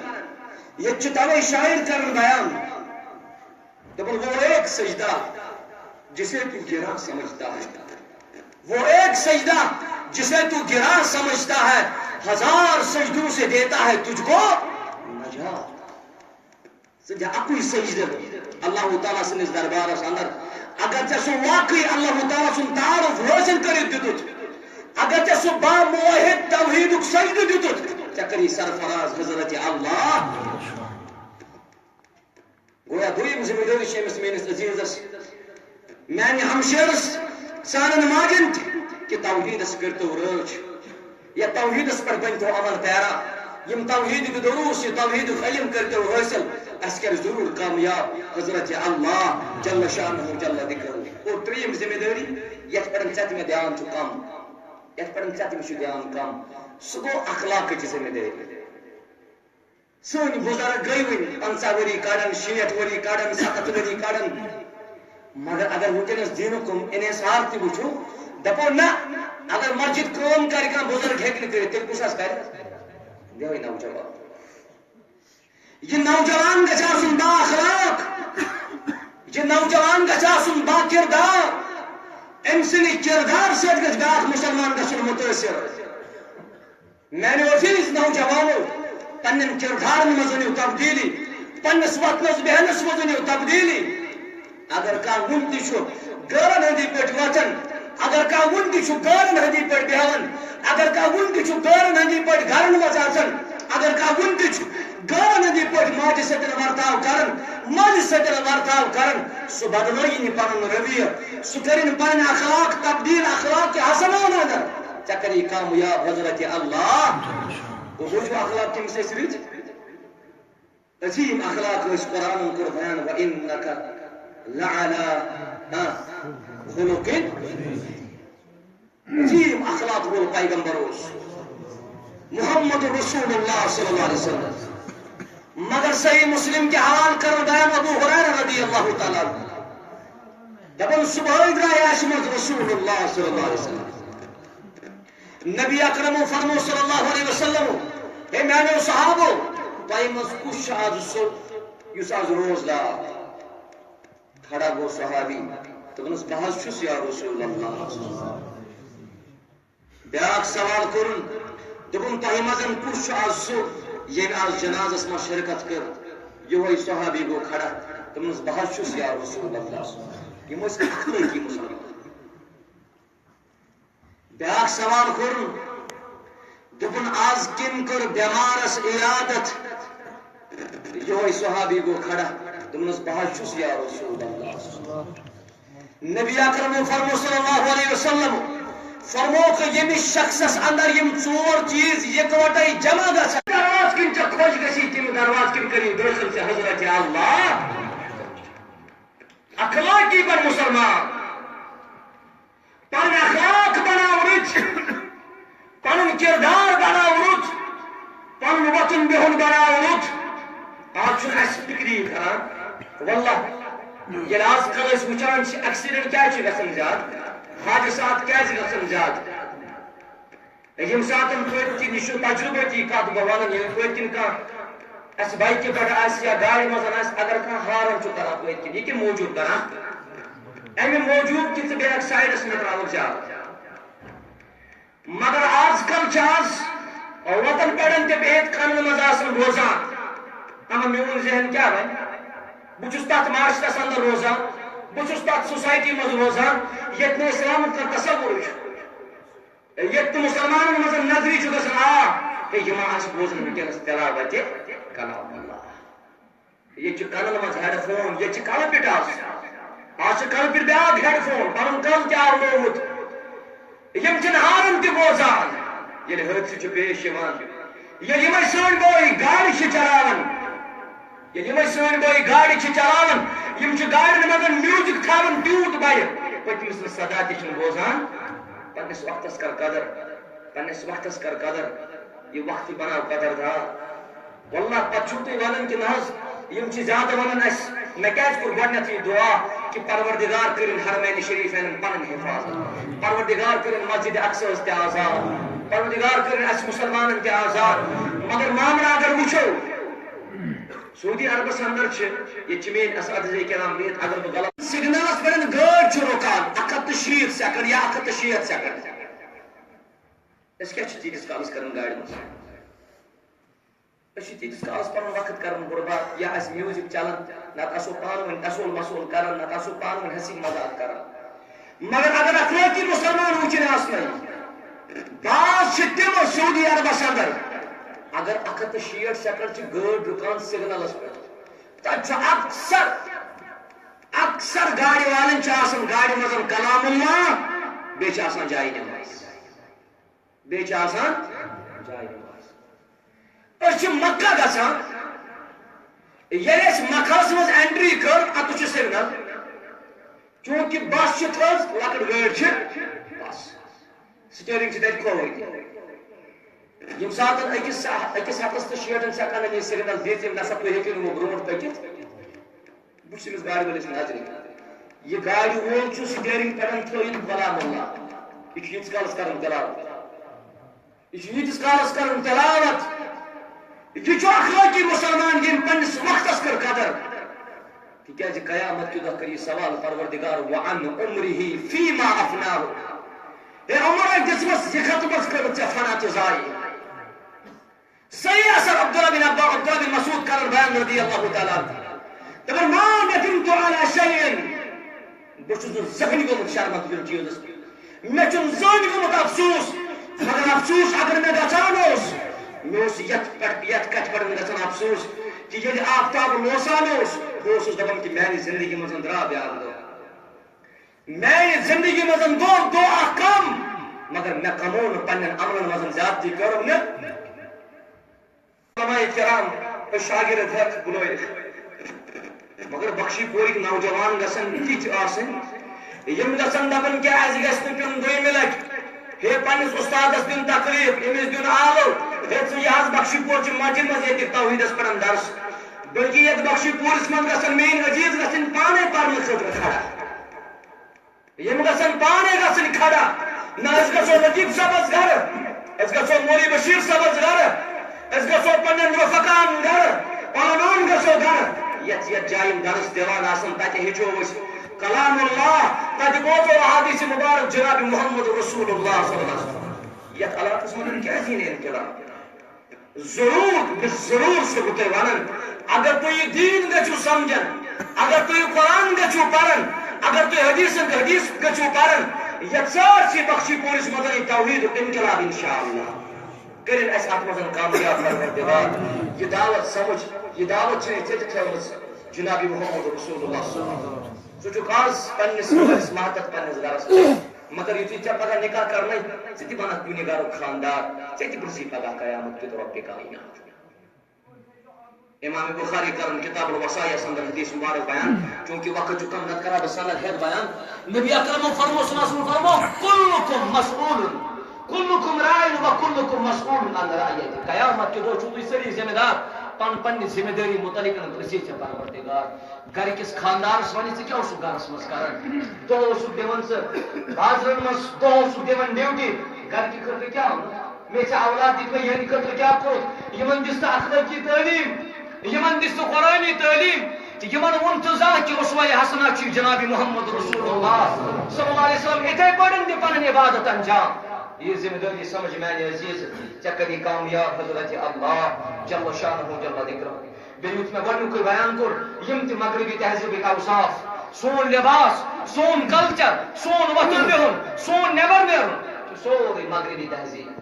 ییٚتہِ چھُ توے شاعر کران بیان، دپان، "وہ ایک سجدہ جسے تو گرا سمجھتا ہے، وہ ایک سجدہ جسے تو گرا سمجھتا ہے، ہزار سجدوں سے دیتا ہے تجھ کو نجات۔" ژٕ دِ اَکُے سجدٕ اللہ تعالیٰ سٕنٛدِس دربارس اندر۔ اگر ژےٚ سُہ واقعی اللہ تعالیٰ سُنٛد تعارُف حٲصِل کٔرِتھ دیُتُتھ، اگر ژےٚ سُہ باموحد توحیٖدُک سجدٕ دیُتُتھ، ژےٚ کٔری سرفراز حضرت اللہ۔ گویا دوٚیِم ذمہٕ دٲری چھِ أمِس میٲنِس عزیزس، میانہِ ہمشیرس، سانٮ۪ن ماجن تہِ، کہِ توحیٖدس کٔرۍتو رٲچھ۔ یا توحیٖدس پٮ۪ٹھ بٔنۍتو عمل پیرا۔ یِم توحیٖدٕکۍ دروس، یہِ توحیٖدُک علم کٔرۍتو حٲصِل۔ اَسہِ کَرِ ضروٗر کامیاب حضرت اللہ جل شانہ جل ذکرہ۔ اور ترٛیٚیِم ذمہٕ دٲری، یَتھ پٮ۪ٹھ ژےٚ تہِ مےٚ دھیان چھُ کم، یَتھ پٮ۪ٹھ ژےٚ تہِ مےٚ چھُ دھیان کم، سُہ گوٚو اخلاقٕچ ذمہٕ دٲری۔ سٲنۍ بُزرگ گٔے وٕنہِ پنٛژاہ ؤری کڑان، شیٹھ ؤری کڑان، ستتھ ؤری کڑان۔ مگر اگر وٕنکیٚنس دینُک کُن انحصار تہِ وٕچھو، دپو نہ، اگر مسجد کٲم کرِ کانٛہہ بُزرگ ہیٚکہِ نہٕ کٔرِتھ، تیٚلہِ کُس حظ کرِ؟ دیوٕے نوجوان۔ یہِ نوجوان گژھِ آسُن با اخلاق، یہِ نوجوان گژھِ آسُن با کردار۔ أمۍ سٕنٛدِ کردار سۭتۍ گژھِ بیٛاکھ مُسلمان گژھُن مُتٲثر۔ میانیو عزیز نوجوانو، پننٮ۪ن کردارن منٛز أنِو تبدیلی، پننِس وۄتھنس بیہنس منٛز أنِو تبدیلی۔ اگر کانٛہہ وُنہِ تہِ چھُ غٲرن ہٕنٛدی پٲٹھۍ وۄتھان، اگر کانٛہہ وُنہِ تہِ چھُ غٲرن ہٕنٛدی پٲٹھۍ بیہوان، اگر کانٛہہ وُنہِ تہِ چھُ غٲرن ہٕنٛدی پٲٹھۍ گرن منٛز اژان، اگر کانٛہہ وُنہِ تہِ چھُ غٲرن ہٕنٛدی پٲٹھۍ ماجہِ سۭتۍ ورتاو کران، مٲلِس سۭتۍ ورتاو کران، سُہ بدلٲیِن یہِ پنُن رویہ، سُہ کٔرِن پنٕنۍ اخلاق تبدیل، اخلاق حسنہ اندر۔ ژےٚ کَری کامیاب حضرت اللہ۔ گوٚو، بوٗزِو اخلاق کٔمِس ٲسۍ رٕتۍ؟ عظیٖم اخلاق ٲسۍ قرآنن کوٚر بیان، "وَإِنَّكَ لَعَلَىٰ، ہاں، خُلُقٍ۔" عظیٖم اخلاق وول پیغمبر اوس محمد رسول اللہ صلی اللہ علیہ وسلم۔ مگر صحیح مسلم کہِ حوالہٕ کرن بیان ابو ہریرہ رضی اللہ تعالیٰ عنہ۔ دپان، صبحٲے درٛاے اَسہِ منٛز رسول اللہ صلی اللہ علیہ وسلم۔ نبی اکرم فرمو صلی اللہ علیہ وسلم، ہے میانیو صحابو، تۄہہِ منٛز کُس چھُ آز سُہ یُس آز روزدار؟ کھڑا گوٚو صحابی، دوٚپنَس، "بہٕ حظ چھُس یا رسول اللہ۔" بیٛاکھ سوال کوٚرُن، دوٚپُن، "تۄہہِ منٛز کُس چھُ آز سُہ ییٚمۍ آز جنازس منٛز شرکت کٔر؟" یِہوٚے صحابی گوٚو کھڑا۔ دوٚپنَس، "بہٕ حظ چھُس یا رسول اللہ۔" یِم ٲسۍ اخلٲقی مسلمان۔ بیٛاکھ سوال کوٚرُن، دوٚپُن، "از کٔمۍ کٔر بٮ۪مارس عیادت؟" یِہوٚے صحابی گوٚو کھڑا، دوٚپنَس، "بہٕ حظ چھُس یا رسول اللہ۔" نبی اکرم فرمو صلی اللہ علیہ وسلم فرمو کہ ییٚمِس شخصس اندر یِم ژور چیٖز یکوٹے جمع گژھن، دروازٕ کِنۍ ژےٚ خۄش گژھی، تِم دروازٕ کِنۍ کٔرِو دٲخل ژےٚ حضرت اللہ۔ اخلٲقی بن مسلمان، پنٕنۍ اخلاق بناو رٕتۍ، پنُن کردار بناو رُت، پنُن وۄتھُن بِہُن بناو رُت۔ آز چھُنہٕ اَسہِ فِکری کران۔ واللہ، ییٚلہِ آز کل أسۍ وٕچھان چھِ، ایکسیڈنٹ کیٛازِ چھِ گژھان زیادٕ، حادثات کیٛازِ گژھان زیادٕ؟ ییٚمہِ ساتہٕ پٔتۍ کِنۍ، یہِ چھُ تجربٲتی کتھ بہٕ ونان، ییٚلہِ پٔتۍ کِنۍ کانٛہہ اَسہِ بایکہِ پٮ۪ٹھ آسہِ یا گاڑِ منٛز آسہِ، اگر کانٛہہ ہارن چھُ کران پٔتۍ کِنۍ، یہِ کَمہِ موٗجوٗب کران؟ اَمہِ موٗجوٗب کہِ ژٕ بیٚہکھ سایڈس مےٚ ترٛاوَکھ زیادٕ۔ مگر آز کل چھِ آز وطن پٮ۪ٹھ تہِ بِہِتھ کانن منٛز آسان بوزان۔ اما میون ذہن کیٛاہ وَنہِ؟ بہٕ چھُس تتھ معاشرس اندر روزان، بہٕ چھُس تتھ سوسایٹی منٛز روزان، ییٚتہِ نہٕ اسلامُک کانٛہہ تصورٕے چھُ۔ ییٚتہِ تہِ مُسلمانن منٛز نظری چھُ گژھان، آ، ہے، یہِ ما آسہِ بوزان وٕنکیٚنس تلاوتِ کلام اللہ۔ ییٚتہِ چھُ کنن منٛز ہیڈ فون، ییٚتہِ چھِ کلہٕ پِٹ آز۔ آز چھُ کلہٕ پِٹ بیٛاکھ ہیڈ فون، پنُن کلہٕ تہِ آو لومُت۔ یِم چھِنہٕ ہارن تہِ بوزان۔ ییٚلہِ حٲدثہٕ چھُ پیش یِوان، ییٚلہِ یِمے سٲنۍ بٲے گاڑِ چھِ چلاوان، ییٚلہِ یِمے سٲنۍ بٲے گاڑِ چھِ چلاوان، یِم چھِ گاڑٮ۪ن منٛز میوٗزک تھاوان تیوٗت بَڑِ، پٔتمِس نہٕ صدا تہِ چھِنہٕ بوزان۔ پننِس وقتس کر قدر، پننِس وقتس کر قدر، یہِ وقت بناو قدردار۔ واللہ پتہٕ چھُو تُہۍ ونان کہِ نہ حظ، یِم چھِ زیادٕ ونان اَسہِ، مےٚ کیازِ کوٚر گۄڈٕنیتھٕے دعا کہِ پروردگار کٔرِن حرمین شریفین پنٕنۍ حفاظت، پروردگار کٔرِن مسجد اقصاہس تہِ آزاد، پروردگار کٔرِن اَسہِ مُسلمانن تہِ آزاد۔ مگر معاملہ اگر وٕچھو، سعودی عربس اندر چھِ، ییٚتہِ چھِ میٲنۍ اساتذہ کرام بِہِتھ، اگر بہٕ غلط، سگنلس پٮ۪ٹھ گٲڑۍ چھِ رُکان اکھ ہتھ تہٕ شیٖتھ سیکنڈ یا اکھ ہتھ تہٕ شیٹھ سیکنڈ۔ أسۍ کیٛاہ چھِ تیٖتِس کالس کران گاڑِ منٛز؟ أسۍ چھِ تیٖتِس کالس پنُن وقت کران برباد، یا آسہِ میوٗزک چلان، نتہٕ آسو پانہٕ ؤنۍ اصوٗل مسوٗل کران، نتہٕ آسو پانہٕ ؤنۍ ہنسی مذاق کران۔ مگر اگر اخلٲقی مسلمان وٕچھِنۍ آسنَے، بعض چھِ تِم سعودی عربس اندر، اگر اکھ ہتھ تہٕ شیٹھ سیکنڈ چھِ گٲڑۍ رُکان سگنلس پٮ۪ٹھ، تتہِ چھُ اکثر، اکثر گاڑِ والٮ۪ن چھِ آسان گاڑِ منٛز کلام اللہ، بیٚیہِ چھِ آسان جایہِ نماز۔ بیٚیہِ چھِ آسان جاے نماز۔ أسۍ چھِ مکہ گژھان۔ ییٚلہِ اَسہِ مکہس منٛز اینٹری کٔر، اَتہِ چھُ سگنل۔ چوٗنٛکہِ بس چھِ تھٔز، لۄکٕٹ گٲڑۍ چھِ بس۔ سٹیئرنگ چھِ تَتہِ کھووٕرۍ۔ ییٚمہِ ساتہٕ أکِس، أکِس ہَتس تہٕ شیٹھن سیکنڈن یہِ سگنل دِژ، یِم نسا تُہۍ ہیٚکِو نہٕ وۄنۍ برونٛٹھ پٔکِتھ۔ بہٕ چھُس أمِس گاڑِ وٲلِس نظرِ۔ یہِ گاڑِ وول چھُ سٹیئرنگ پٮ۪ٹھ تھٲوِتھ غلام اللہ۔ یہِ چھُ ییٖتِس کالس کران تلاوت۔ یہِ چھُ ییٖتِس کالس کران تلاوت۔ یہِ چھُ اخلٲقی مسلمان، ییٚمۍ پننِس وقتس کٔر قدر۔ تِکیازِ قیامت کہِ دۄہ کَرِ یہِ سوال پروردگار، "وعن عمره فیما افناه"۔ ہے عمر، أکۍ دِژمَس یہِ خدمت کٔرٕتھ ژےٚ فنا تہٕ ضایع۔ صحیح اثر عبداللہ بن عباس، عبداللہ بن مسعود کرن بیان رضی اللہ تعالیٰ عنہ۔ دپان، "ما ندمت علی شیء"، بہٕ چھُس نہٕ زٕہٕنۍ گوٚمُت شرمندٕ کُنہِ چیٖزس پٮ۪ٹھ۔ مےٚ چھُنہٕ زٕہٕنۍ گوٚمُت افسوس، مگر افسوس اگر مےٚ گژھان اوس، مےٚ اوس یتھ پٮ۪ٹھ، یتھ کتھِ پٮ۪ٹھ گژھان افسوس کہِ ییٚلہِ آفتاب لوسان اوس، بہٕ اوسُس دپان کہِ میانہِ زندگی منٛز درٛاو بیٛاکھ دۄہ۔ میانہِ زندگی منٛز گوٚو دۄہ اکھ کم، مگر مےٚ کموو نہٕ پننٮ۪ن عملن منٛز زیادتی، کٔرٕم نہٕ۔ علماء کرام، شاگرد ہٮ۪تھ بُلٲوِتھ۔ مگر بخشی پورٕکۍ نوجوان گژھن تِتھۍ آسٕنۍ، یِم گژھن دپن، کیٛاہ اَسہِ گژھِ نہٕ پیوٚن دوٚیمہِ لٹہِ ہے پننِس استادس دیُن تکلیف، أمِس دیُن آلو، ہے ژٕ یہِ حظ بخشی پور چہِ مسجد منٛز ییٚتہِ توحیٖدس پران درس، بلکہِ یتھ بخشی پورس منٛز گژھن میٲنۍ عزیز گژھٕنۍ پانے پرنہٕ خٲطرٕ کھڑا۔ یِم گژھن پانے گژھٕنۍ کھڑا۔ نہ أسۍ گژھو لطیف صٲبس گرٕ، أسۍ گژھو مولوی بشیر صٲبس گرٕ، أسۍ گژھو پننٮ۪ن رفقاہن گرٕ، پانہٕ ؤنۍ گژھو گرٕ۔ یتھ یتھ جایہِ یِم درس دِوان آسن، تتہِ ہیٚچھو أسۍ کلام اللہ، تتہِ بوزو احادیث مبارک جناب محمد رسول اللہ صلی اللہ علیہ وسلم۔ یتھ علاقس منٛز کیازِ یی نہٕ انقلاب؟ ضرور، بہٕ ضرور چھُس بہٕ تۄہہِ ونان، اگر تُہۍ یہِ دیٖن گٔژھِو سمجھن، اگر تُہۍ قرآن گٔژھِو پرن، اگر تُہۍ حدیثن حدیث گٔژھِو پرن، یتھ سارسی بخشی پوٗرِس منٛز یہِ توحیٖدُک انقلاب انشاءاللہ۔ کٔرِن اَسہِ اتھ منٛز کامیاب پروردگار۔ یہِ دعوت سمجھ، یہِ دعوت چھِ أسۍ ژےٚ تہِ تھٲومٕژ جناب محمد رسول اللہ صلی اللہ علیہ وسلم۔ ژٕ چھُکھ آز پننِس مٲلِس ماتحت پننِس گرس منٛز، مگر یُتھُے ژےٚ پگاہ نکاح کرنے، ژٕ تہِ بنکھ کُنہِ گرُک خاندار، ژےٚ تہِ پرٛژھی پگاہ قیامت کیُتھ رۄبِ کائنات۔ امام بخاری کرن کتاب الوصایاہس اندر حدیث مبارک بیان، چونکہ وقت چھُ کم، نتہٕ کرٕ ہا بہٕ سند ہیتھ بیان۔ نبی اکرم فرمو صلی اللہ علیہ وسلم فرمو، "کلکم مسئول، کلکم راعٍ و کلکم مسئول عن رعیتہ۔" قیامت کہِ دۄہ چھِو تُہۍ سٲری ذمہ دار، پن پننہِ ذمہ دٲری متعلق پرٛژھِ ژےٚ پروردگار۔ گرِکِس خاندارس ونہِ ژٕ کیٛاہ اوسُکھ گرس منٛز کران؟ دۄہ اوسُکھ دِوان ژٕ بازرن منٛز، دۄہ اوسُکھ دِوان ڈیوٹی، گرِکہِ خٲطرٕ کیٛاہ اوٚن؟ مےٚ ژےٚ اولاد دِتۍ مےٚ، یِہنٛدِ خٲطرٕ کیٛاہ کوٚرُتھ؟ یِمن دِژ ژٕ اخلٲقی تعلیٖم، یِمن دِژ ژٕ قرآنی تعلیٖم، تہٕ یِمن ووٚن ژٕ زانٛہہ کہِ اسوہ حسنہ چھُ جناب محمد رسول اللہ صلی اللہ علیہ وسلم۔ یِتھے پٲٹھۍ دِ پنٕنۍ عبادت انجام۔ یہِ ذمہ دٲری سمجھ میانہِ عزیز، ژےٚ کری کامیاب حضرت اللہ جل شانہ جل ذکرہ۔ بیٚیہِ یُتھ مےٚ گۄڈٕنیُکُے بیان کوٚر، یِم تہِ مغربی تہذیٖبٕکۍ اوصاف، سون لباس، سون کلچر، سون وۄتھُن بِہُن، سون نٮ۪بر نیرُن، چھُ سورُے مغربی تہذیٖب۔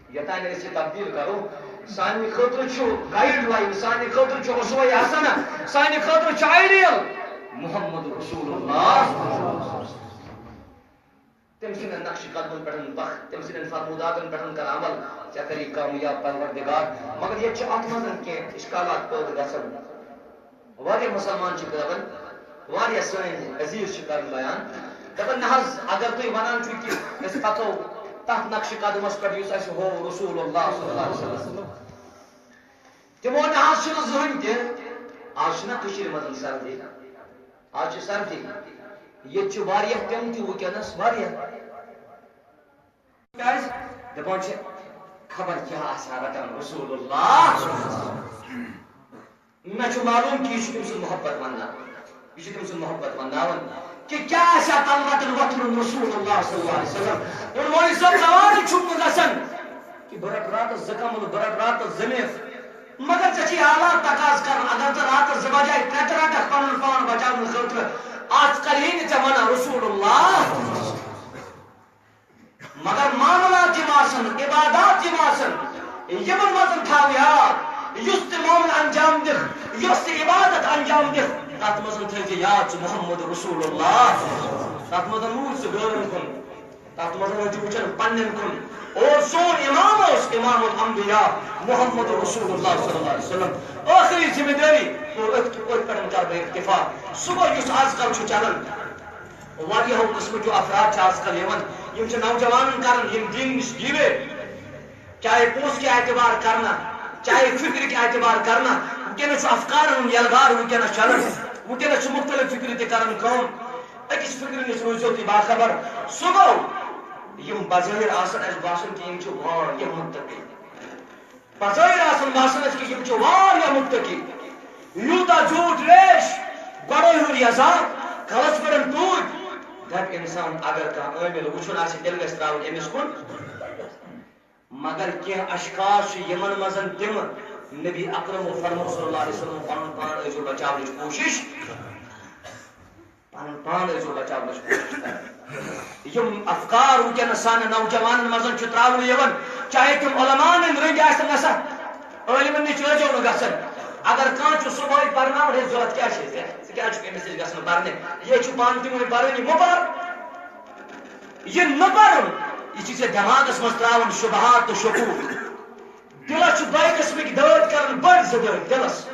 یوٚتام أسۍ یہِ تبدیٖل کرو، سانہِ خٲطرٕ چھُ گائیڈ لائن، سانہِ خٲطرٕ چھُ اسوہ حسنہ، سانہِ خٲطرٕ چھُ آئیڈیل محمد رسول اللہ۔ تٔمۍ سٕنٛدٮ۪ن نقشہِ قدمن پٮ۪ٹھ پکھ، تٔمۍ سٕنٛدٮ۪ن فرموداتن پٮ۪ٹھ کر عمل، ژےٚ کری کامیاب پروردگار۔ مگر ییٚتہِ چھِ اتھ منٛز کینٛہہ اشکالات پٲدٕ گژھان۔ واریاہ مسلمان چھِ کران، واریاہ سٲنۍ عزیز چھِ کران بیان، دپان، "نہ حظ، اگر تُہۍ ونان چھِو کہِ أسۍ پکو تتھ نقشہِ قدمس پٮ۪ٹھ یُس اسہِ ہوو رسول اللہ صلی اللہ علیہ وسلم۔" تِمو نہ حظ چھُنہٕ زٕہٕنۍ تہِ، آز چھِنہ کٔشیٖرِ منٛز سردی، آز چھِ سردی، ییٚتہِ چھِ واریاہ تِم تہِ وٕنکیٚنَس واریاہ۔ کیٛازِ؟ دَپان چھِ، خبر کیٛاہ آسہِ ہا رَٹان رسول اللہ۔ مےٚ چھُ معلوم کہِ یہِ چھُ تٔمۍ سُنٛد محبت وَنناوان۔ یہِ چھُ تٔمۍ سُنٛد محبت وَنناوان کہِ کیٛاہ آسہِ ہا تَلہٕ رَٹان وۄتھُن رسول اللہ صلی اللہ علیہ وسلم۔ اور مولوی صٲب، زوال چھُم نہٕ گژھان کہِ بہٕ رَٹہٕ راتَس زٕ کَملہٕ، بہٕ رَٹہٕ راتَس زٕ میٚژ۔ مگر ژےٚ چھِ حالات تقاضہٕ کران، اگر ژٕ راتس زٕ بجے ترٛےٚ تہِ رٹکھ پنُن پان بچاونہٕ خٲطرٕ، اتھ کرِہے نہٕ ژےٚ منع رسول اللہ۔ مگر معاملات یِم آسن، عبادات یِم آسن، یِمن منٛز تھاو یاد، یُس تہِ معاملہٕ انجام دِکھ، یۄس تہِ عبادت انجام دِکھ، تتھ منٛز تھٲیزِ یاد ژٕ محمد رسول اللہ۔ تتھ منٛز روٗز ژٕ غٲرن کُن۔ تتھ منٛز ٲسۍ وٕچھان پننٮ۪ن کُن۔ اور سون امام اوس امام الانبیاء محمد رسول اللہ صلی اللہ علیہ وسلم۔ ٲخری ذمہ دٲری اور أتھۍ، أتھۍ پٮ۪ٹھ کرٕ بہٕ اکتفا۔ صبح یُس آز کل چھُ چلان، واریاہو قٕسمٕکیو افراد چھِ آز کل یِوان، یِم چھِ نوجوانن کران یِم دین نِش deviate۔ چاہے پونٛسہٕ کہِ اعتبار کرنا، چاہے فکرِ کہِ اعتبار کرنا، وٕنکیٚنس چھُ افکارن ہُنٛد یلغار وٕنکیٚنس چلان۔ وٕنکیٚنس چھِ مختلف فکرِ تہِ کران کٲم۔ أکِس فکرِ نِش روٗزِو تُہۍ باخبر۔ سُہ گوٚو، یِم بظٲہر آسن اَسہِ باسان کہِ یِم چھِ واریاہ مُتقی۔ بظٲہر آسن باسان اَسہِ کہِ یِم چھِ واریاہ مُتقی۔ یوٗتاہ زیوٗٹھ ریش گۄڈَے ہیوٚر یَزار، کَلَس پٮ۪ٹھ ٹوٗپۍ۔ دَپہِ اِنسان، اگر کانٛہہ عٲمِل وٕچھُن آسہِ، تیٚلہِ گژھِ ترٛاوُن أمِس کُن۔ مگر کینٛہہ اشخاص چھِ یِمن منٛز تِم، نبی اکرم و فرمو صلی اللہ علیہ وسلم، پنُن پان ٲسِو بچاونٕچ کوٗشِش، پنُن پان ٲسِو بچاونٕچ کوٗشِش کران۔ یِم افکار وٕنکیٚنس سانٮ۪ن نوجوانن منٛز چھِ ترٛاونہٕ یِوان، چاہے تِم علماءن ہٕنٛدۍ رٔنٛگۍ آسن نسا، عٲلمن نِش ٲسۍزیو نہٕ گژھان۔ اگر کانٛہہ چھُ صبحٲے پرناوان، ہے، ضوٚرتھ کیٛاہ چھے ژےٚ؟ ژٕ کیٛازِ چھُکھ أمِس نِش گژھان پرنہِ؟ یے چھُ پانہٕ تہِ وۄنۍ پران، یہِ مہٕ پر۔ یہِ نہٕ پرُن، یہِ چھُ ژےٚ دٮ۪ماغس منٛز ترٛاوان شبہات تہٕ شکوک۔ دِلس چھُ دۄیہِ قٕسمٕکۍ دٲدۍ کران، بٔڑۍ زٕ دٲدۍ دِلس۔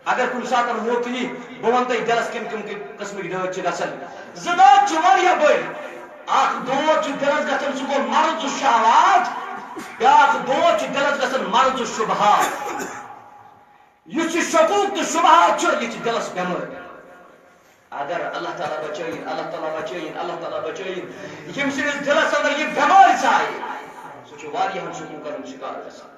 اگر کُنہِ ساتہٕ موقعہٕ یی، بہٕ وَنہٕ تۄہہِ دِلس کَمہِ کَمہِ قٕسمٕکۍ دٲدۍ چھِ گژھان۔ زٕ دٲدۍ چھِ واریاہ بٔڑۍ۔ اکھ دود چھُ دِلس گژھان، سُہ گوٚو مرض الشہوات۔ بیٛاکھ دود چھُ دِلس گژھان مرض الشبہات۔ یُس یہِ شکوک تہٕ شبہات چھُ، یہِ چھِ دِلس بٮ۪مٲرۍ۔ اگر اللہ تعالیٰ بچٲیِن، اللہ تعالیٰ بچٲیِن، اللہ تعالیٰ بچٲیِن، ییٚمہِ سٕنٛدِس دِلس اندر یہِ بٮ۪مٲرۍ ژایہِ، سُہ چھُ واریاہن شکوکن ہُنٛد شکار گژھان۔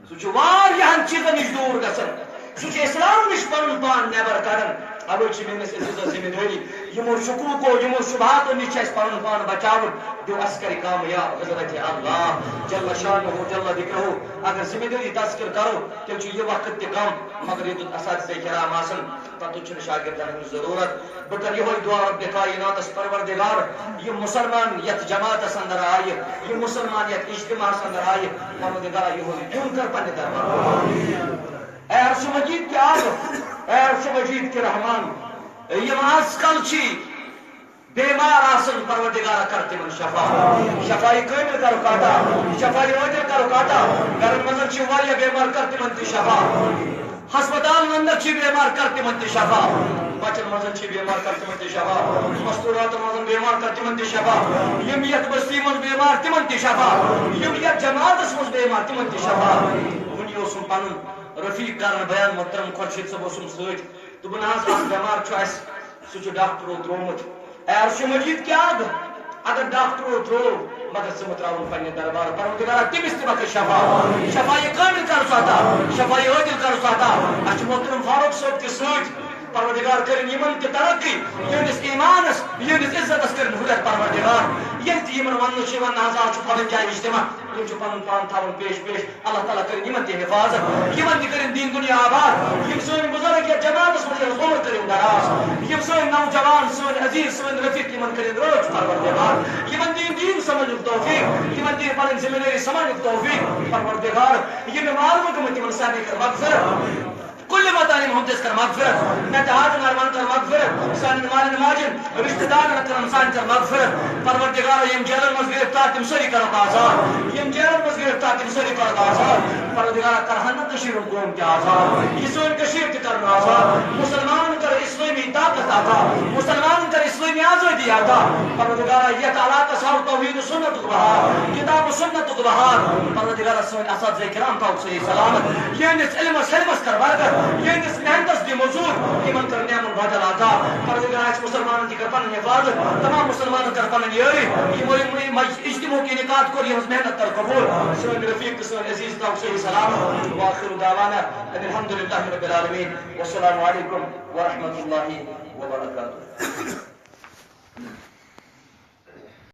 سُہ چھُ واریاہن چیٖزن نِش دوٗر گژھان۔ سُہ چھُ اسلام نِش پنُن پان نٮ۪بر کڑان۔ اوے چھِ میٲنِس عزیزس ذمہ دٲری، یِمو شکوکو، یِمو شبہاتو نِش چھِ اَسہِ پَنُن پان بچاوُن۔ دیو اَسہِ کَرِ کامیاب حضرت اللہ جل شانہ جل ذکرہ۔ اگر ذمہ دٲری تذکر کرو، تیٚلہِ چھُ یہِ وقت تہِ کم، مگر یوٚتَتھ اساتذہ کرام آسن، تَتُتھ چھُنہٕ شاگردن ہٕنٛز ضروٗرت۔ بہٕ کرٕ یِہوٚے دعا رب کائناتس، پروردگار، یِم مسلمان یَتھ جماعتس اندر آیہِ، یِم مسلمان یَتھ اجتماعس اندر آیہِ، پروردگار، یِہُنٛد دیُن کر پننہِ دربار۔ اے عرش مجید کے آب، اے عرش مجید کے رحمان، یِم آز کل چھِ بیمار آسن، پروردگارا، کر تِمن شفا۔ شفای کامل کرُکھ عطا، شفای عاجل کرُکھ عطا۔ گرن منٛز چھِ واریاہ بیمار، کر تِمن تہِ شفا۔ ہسپتالن اندر چھِ بیمار، کر تِمن تہِ شفا۔ بچن منٛز چھِ بیمار، کر تِمن تہِ شفا۔ مستوراتن منٛز بیمار، کر تِمن تہِ شفا۔ یِم یتھ بستی منٛز بیمار، تِمن تہِ شفا۔ یِم یتھ جماعتس منٛز بیمار، تِمن تہِ شفا۔ وُنی اوسُم پنُن رفیق کران بیان، محترم خورشید صٲب اوسُم سۭتۍ۔ دوٚپُن، "حظ، اکھ بٮ۪مار چھُ اَسہِ، سُہ چھُ ڈاکٹرو ترٛوومُت۔" اے عرش مجید کیٛاہ گوٚو؟ اگر ڈاکٹرو ترٛوو، مگر ژٕ مہٕ ترٛاوُن پننہِ دربار۔ پروردگارا، تٔمِس تہِ بخش شفا۔ شفای کامل کر سُہ عطا، شفای عاجل کر سُہ عطا۔ اَسہِ چھُ محترم فاروق صٲب تہِ سۭتۍ۔ پروردگار، کٔرِن یِمن تہِ ترقی، یِہنٛدِس ایمانس، یِہنٛدِس عزتس کٔرِن ہُرٮ۪ر پروردگار۔ ییٚلہِ تہِ یِمن وننہٕ چھُ یِوان، نہ حظ، آز چھُ فلٲنۍ جایہِ اجتماع، یِم چھِ پنُن پان تھاوان پیش پیش۔ اللہ تعالیٰ کٔرِن یِمن تہِ حفاظت، یِمن تہِ کٔرِن دیٖن دُنیا آباد۔ یِم سٲنۍ بُزرگ یَتھ جماعتس منٛز، یِہٕنٛز عمر کٔرِن دراز۔ یِم سٲنۍ نوجوان، سٲنۍ عزیز، سٲنۍ رفیق، یِمن کٔرِن رٲچھ پروردگار۔ یِمن دِیِن دیٖن سمجھنُک توفیق، یِمن دِیِن پنٕنۍ ذمہ دٲری سمجھنُک توفیق پروردگار۔ یِم بٮ۪مار گٔمٕتۍ، تِمن سارنٕے کر مغفرت۔ کُلہِ وطنہِ ہُنٛد تہِ کر مغفرت، مےٚ تہِ آدم ارمان کر مغفرت، سانٮ۪ن مالٮ۪ن ماجٮ۪ن، رشتہٕ دارن کر، ہمساین کر مغفرت۔ پروردگارا، یِم جیلن منٛز گرفتار، تِم سٲری کرکھ آزاد۔ یِم جیلن منٛز گرفتار، تِم سٲری کرکھ آزاد۔ پروردگارا، کرہن نہٕ کٔشیٖرِ ہُنٛد قوم تہِ آزاد، یہِ سٲنۍ کٔشیٖر تہِ کرن آزاد۔ مسلمانن کر اسلٲمی طاقت عطا، مسلمانن کر اسلٲمی آزٲدی عطا۔ پروردگارا، یتھ علاقس ہاو توحید و سنتُک بہار، کتاب و سنتُک بہار۔ پروردگارا، سٲنۍ اساتذہ کرام تھاوُکھ صحیح سلامت۔ یِہنٛدِس علمس، علمس کر برکت، یِہنٛدِس محنتس دِ مزوٗر، یِمن کر نعمت بدل عطا۔ پروردگار، اسہِ مسلمانن تہِ کر پنٕنۍ حفاظت، تمام مسلمانن کر پنٕنۍ یٲری۔ یِمو یِم، یِم اجتماعُک انعقاد کوٚر، یِہنٛز محنت کر قبول۔ سٲنۍ رفیق تہٕ سٲنۍ عزیز تھاوُکھ صحیح سلامت۔ وآخر دعوانا ان الحمد للہ رب العالمین۔ والسلام علیکم ورحمۃ اللہ وبرکاتہ۔